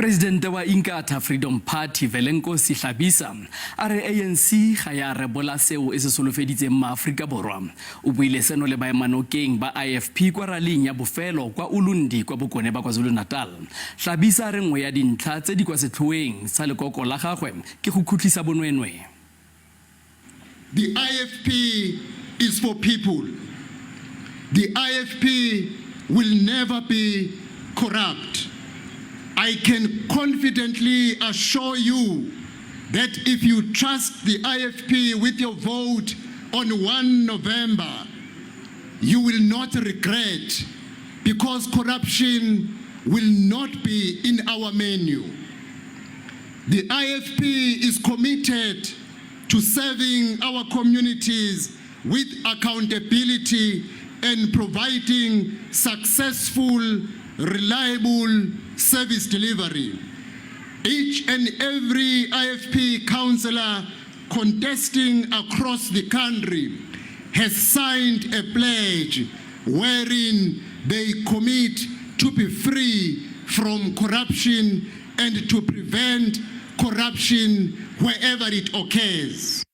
Moporesidente wa Inkatha Freedom Party Velenkosi Hlabisa a re ANC ga ya rebola seo e se solofeditseng maAforika Borwa. O buile seno le baemanokeng ba IFP kwa raling ya bofelo kwa Ulundi kwa bokone ba KwaZulu-Natal. Hlabisa a re nngwe ya dintlha tse di kwa setlhoeng sa lekoko la gagwe ke go khutlisa bonweenwee. The IFP is for people. The IFP will never be corrupt. I can confidently assure you that if you trust the IFP with your vote on 1 November, you will not regret because corruption will not be in our menu. The IFP is committed to serving our communities with accountability and providing successful, reliable service delivery. Each and every IFP councillor contesting across the country has signed a pledge wherein they commit to be free from corruption and to prevent corruption wherever it occurs.